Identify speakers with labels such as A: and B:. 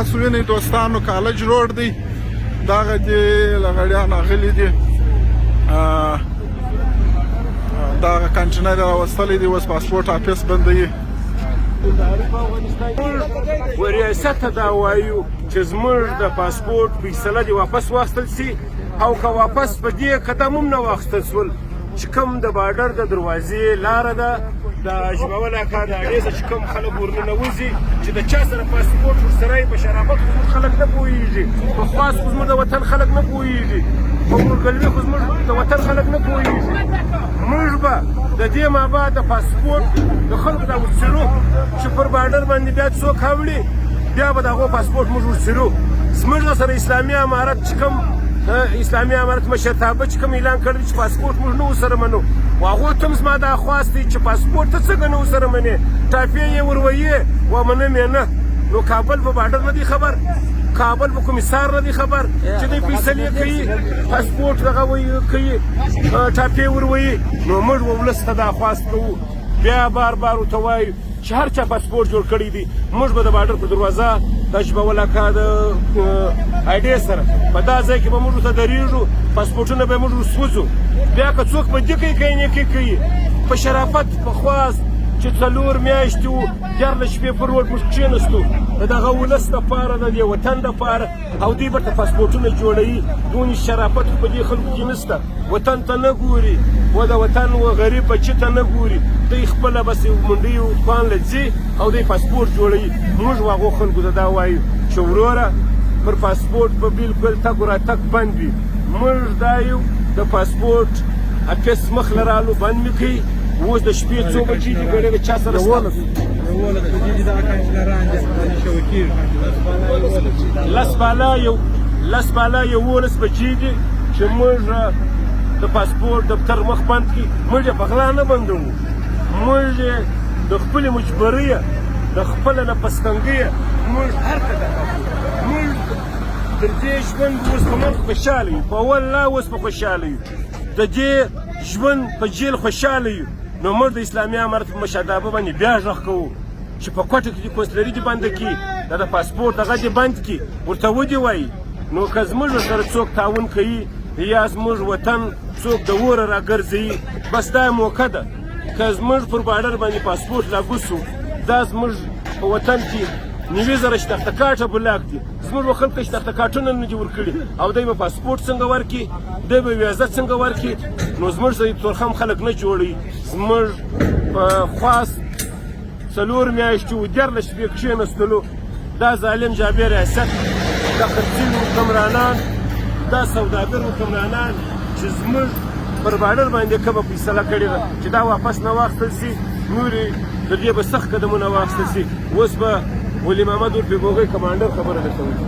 A: تاسو وینئ دوستانو، کالج روډ دی، دغه دی لغړیان اغلي دي. دغه کنټینر راوستلی دی، اوس پاسپورټ آفس بندوي.
B: و ریاست ته دا وایو چې زموږ د پاسپورټ فیصله دې واپس واخیستل سي، او که واپس په دې قدم هم نه واخیستل سول، چې کوم د بارډر د دروازې لاره ده، د ژبول اکا د اډې څخه چې کوم خلک ورننوځي، چې د چا سره پاسپورټ ورسره وي، په شرافت خو زموږ خلک نه پوهېږي، په خواص خو زموږ د وطن خلک نه پوهېږي، په ورورګلوي خو زموږ د وطن خلک نه پوهېږي. موږ به د دې مابعد د پاسپورټ د خلکو دا ورڅېړو چې پر بارډر باندې بیا څوک اوړي، بیا به د هغو پاسپورټ موږ ورڅېړو. زموږ سره اسلامي امارت چې کوم اسلامي امارت مشرتابه چې کوم اعلان کړی چې پاسپورټ موږ نه ورسره منو، و هغو ته هم زما دا خواست دی چې پاسپورټ ته څنګه نه ورسره منې؟ ټاپې یې ورویې و منم یې نه. نو کابل په بارډر نه دی خبر، کابل په کمیسار نه دی خبر چې دوی فیصلې کوي، پاسپورټ دغه کوي، ټاپې ورویي. نو موږ ولس ته دا خواست کوو، بیا بار بار ورته وایو چې هر چا پاسپورټ جوړ کړی دی، موږ به د بارډر پر دروازه د ژبول اکا د اډې سره په دا ځای کې به موږ ورته درېږو، پاسپورټونه به موږ ورسوځو. بیا که څوک په دې کوي کوي نیکي کوي، په شرافت په خواست چې 4 میاشتې وو 13 شپې پر روډ موږ کښېنستو د دغه ولس دپاره، د دې وطن دپاره، او دوی ورته پاسپورټونه جوړوي. دونې شرافت خو په دې خلکو کې نشته، وطن ته نه ګوري، و د وطن و غریب بچي ته نه ګوري. دوی خپله بس منډۍ او دوکان له ځي او دوی پاسپورټ جوړوي. موږ هغو خلکو ته دا وایو چې وروره، پر پاسپورټ به بلکل تګ و راتګ بند وي. موږ دا یو د پاسپورټ افیس مخ له رالو بند مې کوي. اوس د شپې څو بجې دي؟ ګړې د چا سره 11:50 بجې دي چې موږ د پاسپورټ دفتر مخ بند کړي. موږ یې په غلا نه بندوو، موږ یې د خپلې مجبورۍ، د خپله نفستنګۍ موږ هر قدم موږ تر دې ژوند اوس په مرګ خوشحاله یو، په والله اوس په خوشحاله یو، د دې ژوند په جیل خوشحاله یو. نو موږ د اسلامي امارت په مشرتابه باندې بیا غږ کوو چې په کوټه کې دې کونسلري دې بنده کړي، دا د پاسپورټ دغه دې بند کړي، ورته ودې وایي. نو که زموږ سره څوک تعاون کوي یا زموږ وطن څوک د اوره راګرځوي، بس دا موقع ده که زموږ پر بارډر باندې پاسپورټ لاګو سو. دا زموږ په وطن کې 90,000 شناخته کارټه بلاک دي، زموږ و خلکو ته شناخته کارټونه نه دي ورکړي، او دی به پاسپورټ څنګه ورکړي؟ دی به ویزه څنګه ورکړي؟ نو زموږ سره تورخم خلک نه جوړوي. زموږ په خواست 4 میاشتې و 13 شپې کښېنستلو. دا ظالم جابر ریاست، دا خرڅېږي حکمرانان، دا سوداګر حکمرانان چې زموږ پر بارډر باندې کومه فیصله کړې ده چې دا واپس نه واخیستل سي، نورې د دې به سخت قدمونه واخیستل سي. اوس به ولي محمد ورپې بوغۍ کمانډر خبره درته وکړي.